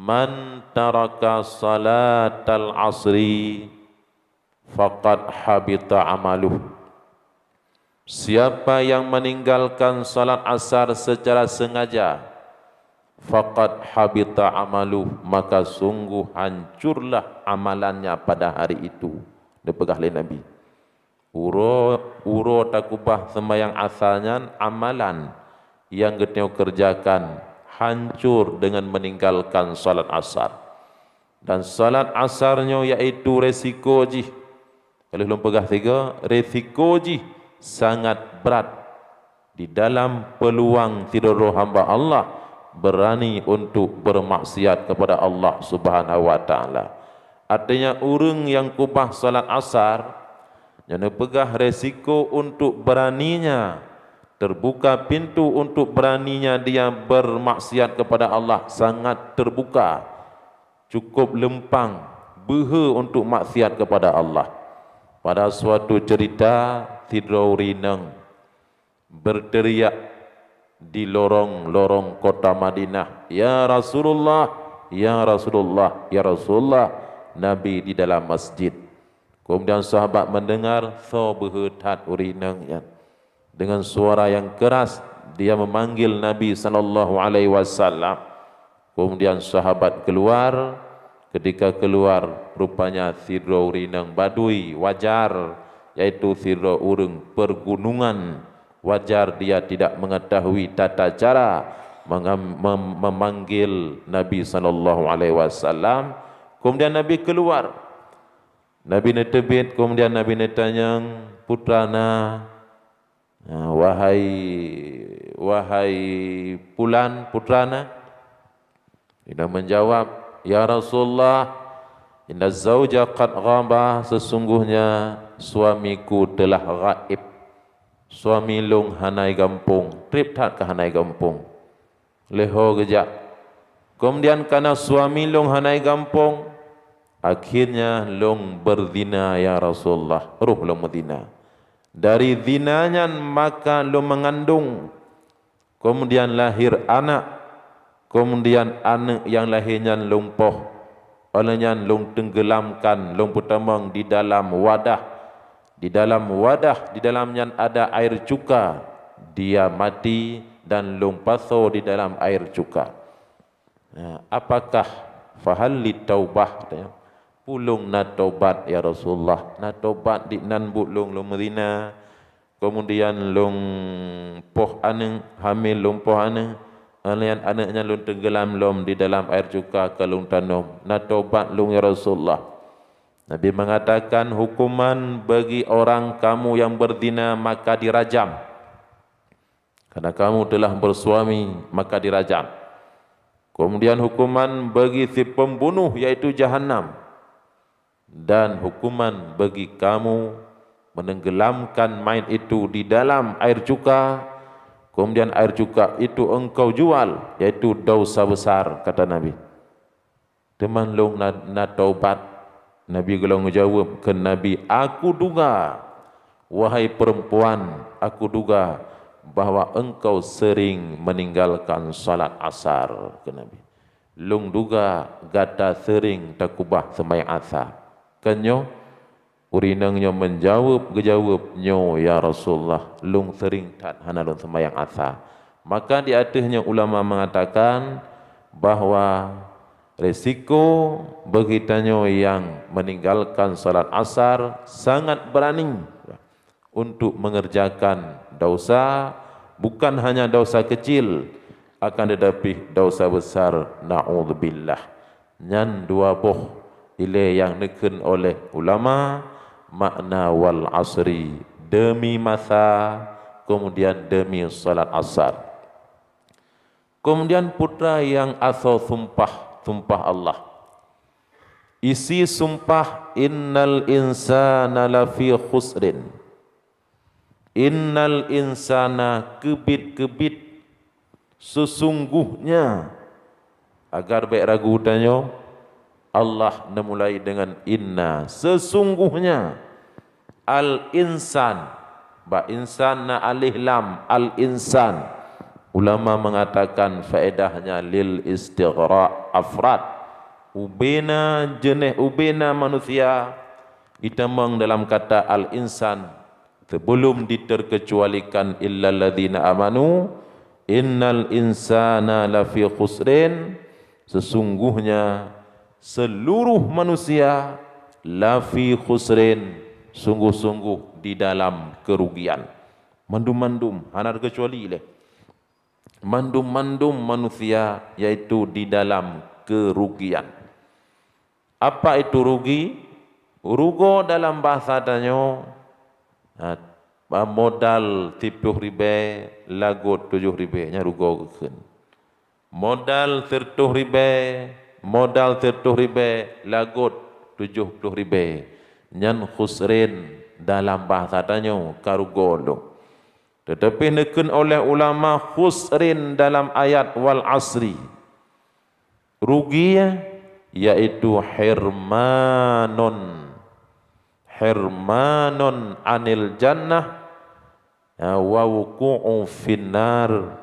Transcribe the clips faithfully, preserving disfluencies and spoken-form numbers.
"Man taraka salatal asri faqad habita amaluh." Siapa yang meninggalkan salat asar secara sengaja, faqad habita amaluh, maka sungguh hancurlah amalannya pada hari itu. Dipeugah lé Nabi. Uroe, uroe takubah seumayang asar nyan, amalan nyang geutanyoe keureujakan hancor deungon meninggalkan salat asar. Dan salat asar nyoe yaitu resiko jih, ka lheueh lôn peugah sigoe, resiko jih sangat brat di dalam peuluang sidroe hamba Allah beurani untuk beurmaksiat keupada Allah Subhanahu wa Taala. Artinya, ureuëng nyang kubah salat asar, nyan neupeugah resiko untuk beuraninya, terbuka pintu untuk beuraninya dia beurmaksiat keupada Allah sangat terbuka, cukup leumpang beuhe untuk maksiat keupada Allah. Pada suatu cerita, sidroe ureuëng inong berteriak di lorong-lorong kota Madinah, "Ya Rasulullah, ya Rasulullah, ya Rasulullah!" Nabi di dalam masjid. Kemudian sahabat mendengar, soe beuhe that ureuëng inong nyan. Dengan suara yang keras, dia memanggil Nabi sallallahu alaihi wasallam. Kemudian sahabat keluar. Ketika keluar, rupanya sidroe ureuëng inong badui, wajar, yaitu sidroe ureuëng pergunungan. Wajar dia tidak mengetahui tata cara mengam-, mem-, memanggil Nabi sallallahu alaihi wasallam. Kemudian Nabi keluar. Nabi neuteubiet, kemudian Nabi neutanyong, "Putra na?" "Ah, wahai, wahai pulan, putra na?" Inong menjawab, "Ya Rasulullah, inna zauja qad ghaba, sesungguhnya suamiku telah gaib. Suami lôn hana i gampông, treb that ka hana i gampông." Lheueh ho geujak. Kemudian, karena suami lôn hana i gampông, akhirnya lôn beuzina, ya Rasulullah, roh lôn meuzina. Dari zina nyan maka lôn meungandong, kemudian lahir anak, kemudian aneuk nyang lahé nyan lôn poh. Óh lheueh nyan lôn teunggeulamkan, lôn peutamong di dalam wadah. Di dalam wadah, di dalam nyan ada air cuka. Dia mati dan lôn pasoe di dalam air cuka. Nah, apakah, fahal li taubah, katanya, "Peue lôn na taubat, ya Rasulullah? Na taubat di nan buet lôn, lôn meuzina, kemudian lôn poh aneuk, hamil lôn poh aneuk, kemudian aneuk nyan lôn teunggeulam lom di dalam air cuka ka lôn tanom. Na taubat lôn, ya Rasulullah." Nabi mengatakan, "Hukuman bagi orang kamu yang berzina maka dirajam. Karena kamu telah bersuami, maka dirajam. Kemudian hukuman bagi si pembunuh, yaitu jahanam. Dan hukuman bagi kamu menenggelamkan mayat itu di dalam air cuka, kemudian air cuka itu engkau jual, yaitu dosa besar," kata Nabi. "Teuma lôn na, na taubat." Nabi geulong jaweueb keu Nabi, "Aku duga, wahai perempuan, aku duga bahwa engkau sering meninggalkan salat asar," keu Nabi. "Lôn duga gata sering takubah seumayang asar." Kan nyoe, ureuëng inong nyoe menjaweueb, geujaweueb, "Nyoe, ya Rasulullah, lôn sering that hana lôn seumayang asar." Maka di ateueh nyoe ulama mengatakan bahwa resiko bagi tanyoe nyang meninggalkan salat asar sangat berani untuk mengerjakan dosa, bukan hanya dosa kecil, akan tetapi dosa besar, na'udzubillah. Nyan dua boh ilée nyang neukheun oleh ulama makna wal asri, demi masa, kemudian demi salat asar. Kemudian putra nyang asoe sumpah, sumpah Allah. Isi sumpah, "Innal insana lafi khusrin." Innal insana, keubiet-keubiet, sesungguhnya. Agar bék ragu tanyoe, Allah neumulai deungon inna, sesungguhnya. Al-insan, bak insan na alif lam, al-insan. Ulama mengatakan faedahnya lil istighraq afrad. Ubena jeuneh ubena manusia itamong dalam kata al-insan, sebelum diterkecualikan illalladzina amanu, innal insana lafi khusrin, sesungguhnya seluruh manusia lafi khusrin, sungguh-sungguh di dalam kerugian. Mandum-mandum, hana terkecuali lé. Mandum-mandum manusia, yaitu di dalam kerugian. Apa itu rugi? Rugoe dalam bahasa tanyoe, ha, modal siplôh ribèe, lagot tujoh ribèe, nyan rugoe geukheun. Modal sireutôh ribèe, modal sireutôh ribèe, lagot tujoh plôh ribèe. Nyan khusrin dalam bahasa tanyoe, ka rugoe lom. Teutapi neukheun oleh ulama khusrin dalam ayat wal asri. Rugi, yaitu hirmanun, hirmanun anil jannah, ya, wa wuqu'u finnar,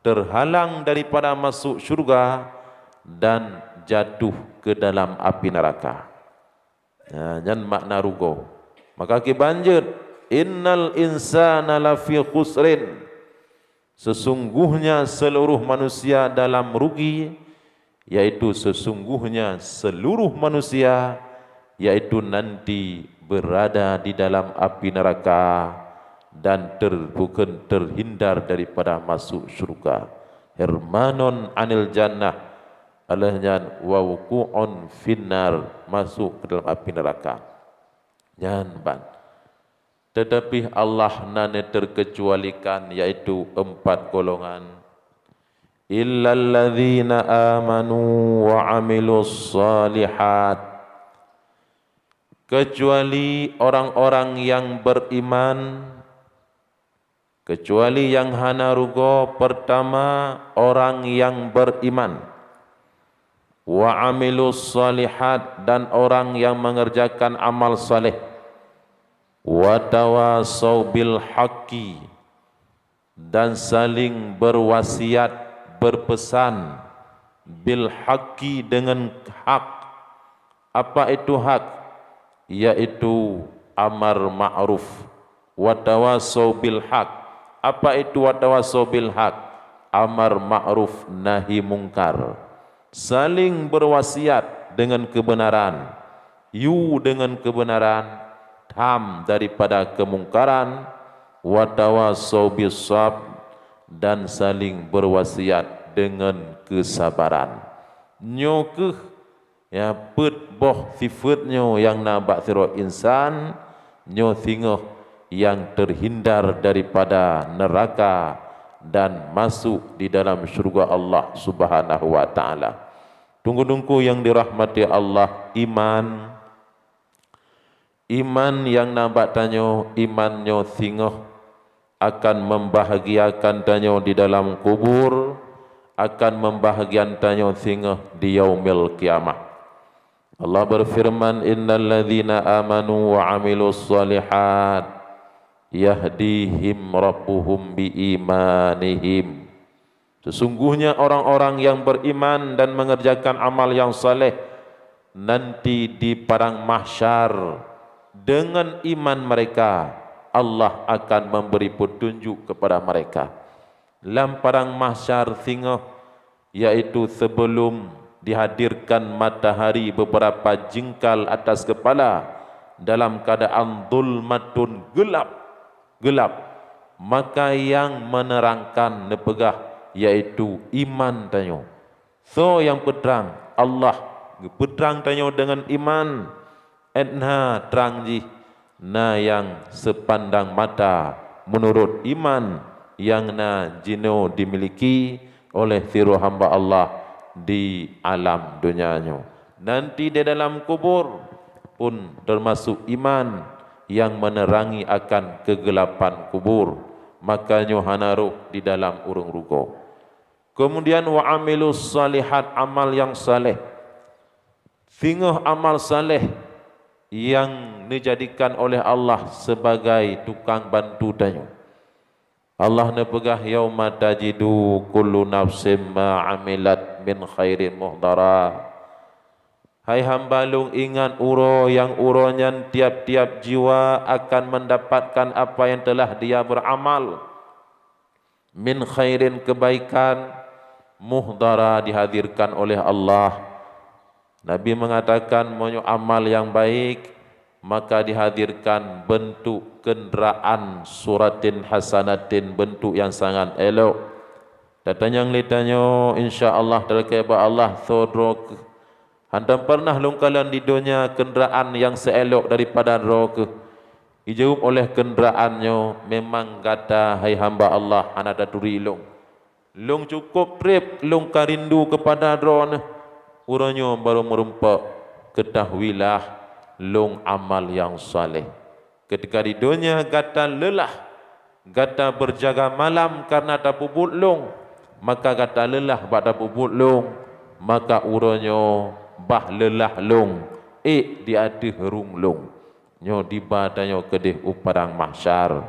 terhalang daripada masuk syurga dan jatuh ke dalam api neraka. Nah, nyan makna rugoe. Maka kiban jeuet, innal insana lafi khusrin. Sesungguhnya seluruh manusia dalam rugi, yaitu sesungguhnya seluruh manusia, yaitu nanti berada di dalam api neraka dan ter-, bukan terhindar daripada masuk syurga. Hirmanon anil jannah, alheuh nyan wa wuqu'un finnar, masuk ke dalam api neraka. Nyan ban. Teutapi Allah na neuterkecualikan, yaitu empat golongan. Illalladzina amanu wa amilus shalihat. Kecuali orang-orang yang beriman, kecuali yang hana rugoe, pertama, orang yang beriman. Wa amilus shalihat, dan orang yang mengerjakan amal saleh. Wa tawasau bil haqqi, dan saling berwasiat, berpesan, bil haqqi, dengan hak. Apa itu hak? Yaitu amar ma'ruf. Wa tawasau bil haq. Apa itu wa tawasau bil haq? Amar ma'ruf nahi mungkar. Saling berwasiat dengan kebenaran. Yue dengan kebenaran, tham daripada kemungkaran, wa tawasau bis sab, dan saling berwasiat dengan kesabaran. Nyoe kheueh, ya, peuet boh sifeuet nyoe nyang na bak sidroe insan, nyoe singoh nyang terhindar daripada neuraka dan masuk di dalam syeuruga Allah Subhanahu wa Taala. Teungku-teungku nyang dirahmati Allah, iman. Iman nyang na bak tanyoe, iman nyoe singoh akan membahagiakan tanyoe di dalam kubur, akan membahagiakan tanyoe singoh di Yaumil Qiyamah. Allah berfirman, "Innal ladzina amanu wa amilus shalihat yahdihim rabbuhum bi imanihim." Sesungguhnya orang-orang yang beriman dan mengerjakan amal yang saleh, nanti di padang mahsyar, dengan iman mereka, Allah akan memberi petunjuk kepada mereka. Lam padang mahsyar singoh, yaitu sebelum dihadirkan matahari beberapa jingkal atas kepala, dalam keadaan zulmatun, gelap, gelap, maka nyang menerangkan neupeugah, yaitu iman tanyoe. Soe nyang peutrang? Allah geupeutrang tanyoe deungon iman. Ét na trang jih, na nyang seupandang mata meunurot iman nyang na jinoe dimiliki oleh sidroe hamba Allah di alam donya nyoe. Nanti di dalam kubur pun teumasok iman nyang meuneurangi akan keugelapan kubur, maka nyoe hana rhoh di dalam ureuëng rugoe. Keumudian, wa amilus shalihat, amal nyang saleh. Singoh amal saleh nyang neujadikan oleh Allah sibagai tukang bantu tanyoe. Allah neupeugah, "Yauma tajidu kullu nafsim ma amilat min khairin muhdara." Hai hamba lôn, ingat uroe nyang uroe nyan tiap-tiap jiwa akan mendapatkan apa yang telah dia beramal. Min khairin, kebaikan, muhdara, dihadirkan oleh Allah. Nabi mengatakan, meunyoe amal yang baik, maka dihadirkan bentuk kenderaan, suratin hasanatin, bentuk yang sangat elok. Tatanyong lé tanyoe, insya Allah talakée bak Allah, soe droe keuh. Hantom pernah lôn kalon di donya kenderaan nyang seuelok daripada droe keuh. Ijaweueb oleh kenderaan nyoe, memang gata, hai hamba Allah, hana taturi lôn. Lôn cukôp treb lôn ka rindu keupada droeneuh. Uroe nyoe barô meurumpok, keutahuilah lôn amal nyang saleh. Ketika di donya gata leulah, gata beujaga malam kareuna tapeubuet lôn, maka gata leulah bak tapeubuet lôn, maka uroe nyoe bah leulah lôn ék di ateueh rueng lôn. Nyoe diba tanyoe keudeh u padang mahsyar,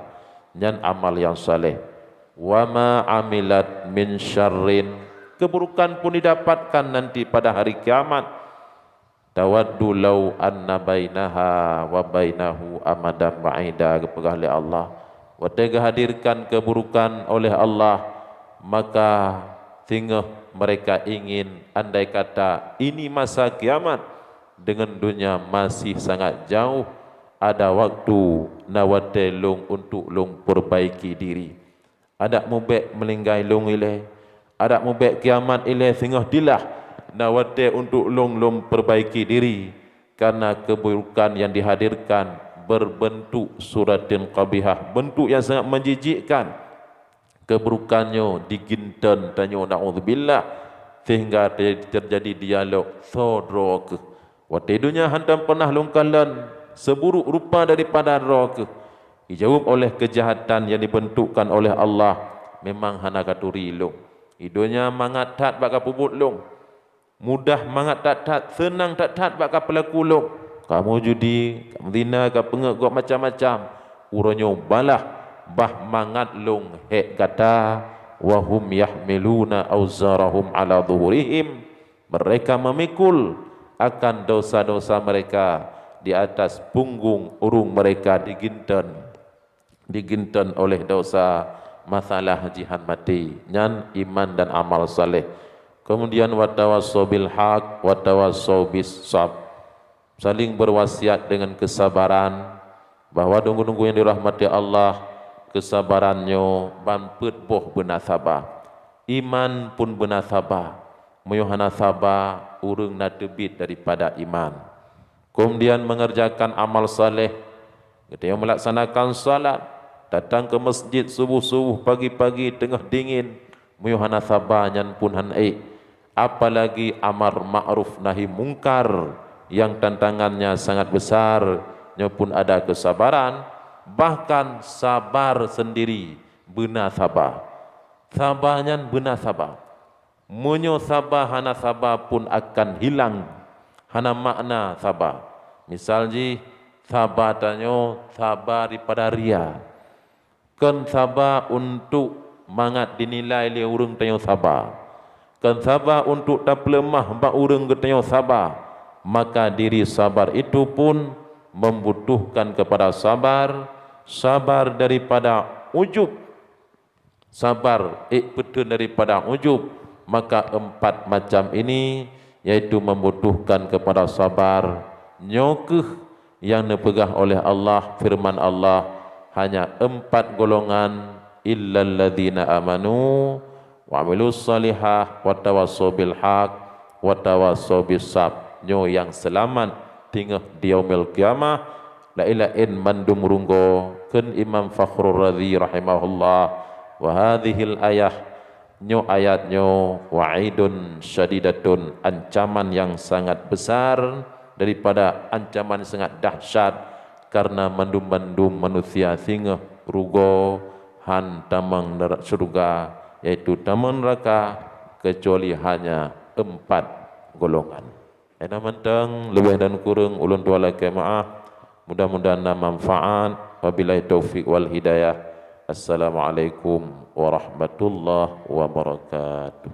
nyan amal nyang saleh. Wa ma amilat min syarrin, keuburukan pun didapatkan nanti pada hari kiamat. Tawaddu law anna bainaha wa bainahu amadan ba'ida, geupeugah lé Allah. Watée geuhadirkan keuburukan oleh Allah, maka singoh mereka ingin, andai kata ini masa kiamat, deungon donya masih sangat jauh, ada waktu na watée lôn untuk lôn peurbaiki diri. Adak mubék meuninggai lôn ilée, adak mubék kiamat ilée singoh dilah, na watée untuk lôn lôn peurbaiki diri, kareuna keuburukan nyang dihadirkan beureubeuntuk suratin qabihah, beuntuk nyang sangat meujijikkan. Keuburukan nyoe diginton tanyoe, naudzubillah, sehingga te-, teujadi dialog, soe droe keuh. Watée donya hantom pernah lôn kalon seuburuk rupa daripada droe keuh. Ijaweueb oleh keujahatan nyang dibeuntukkan oleh Allah, memang hana katuri lôn. Di donya mangat that bak kapeubuet lôn. Mudah mangat that-that, seunang that-that bak kapeulaku lôn. Ka meujudi, ka meuzina, ka peungeuet gop macam-macam. Uroe nyoe balah bah mangat lôn hék gata, wa hum yahmiluna auzarahum ala zuhurihim. Mereka memikul akan dosa-dosa mereka di atas punggung ureuëng mereka diginton, diginton oleh dosa, masalah jihan maté, nyan iman dan amal saleh. Kemudian, watawasau bil haq, watawasau bis sab. Saling berwasiat dengan kesabaran, bahwa deunggu-deunggu nyang dirahmati Allah, kesabaran nyoe ban peuet boh beuna saba. Iman pun beuna saba. Meunyoe hana saba, ureuëng na teubiet daripada iman. Kemudian mengerjakan amal saleh, geutanyoe melaksanakan salat, datang ke masjid subuh-subuh pagi-pagi teungoh dingin, meunyoe hana saba nyan pun han ék. Apalagi amar ma'ruf nahi mungkar yang tantangannya sangat besar, nyoe pun ada kesabaran, bahkan sabar sendiri beuna saba. Saba nyan beuna saba. Meunyoe saba hana saba pun akan hilang, hana makna saba. Misal jih, saba tanyoe saba daripada ria. Kon saba untuk mangat dinilai lé ureuëng tanyoe saba. Kon saba untuk tapeuleumah bak ureuëng geutanyoe saba. Maka diri sabar itu pun membutuhkan kepada sabar, sabar daripada ujub. Sabar, ék peuteun daripada ujub, maka empat macam ini, yaitu membutuhkan kepada sabar. Nyoe kheueh nyang neupeugah oleh Allah, firman Allah, hanya empat golongan, illalladzina amanu, wa amilus salihah, wa tawasau bil haq, wa tawasau bis sab. Nyoe nyang seulamat teungoh di yaumil qiyamah, laén-laén mandum runggoe, kheun Imam Fakhrur Razi rahimahullah, wa hadzihil ayah, nyoe ayat nyoe, wa'idun syadidatun, ancaman nyang sangat besar daripada ancaman sangat dahsyat, karena mandum-mandum manusia singoh rugoe han tamong nera-, syeuruga, yaitu tamong neuraka, kecuali hanya empat golongan. Ena mantong, leubeh dan kureueng ulôn tuan lakée meu'ah. Mudah-mudahan na manfaat. Wabillahi taufiq wal hidayah. Assalamualaikum warahmatullahi wabarakatuh.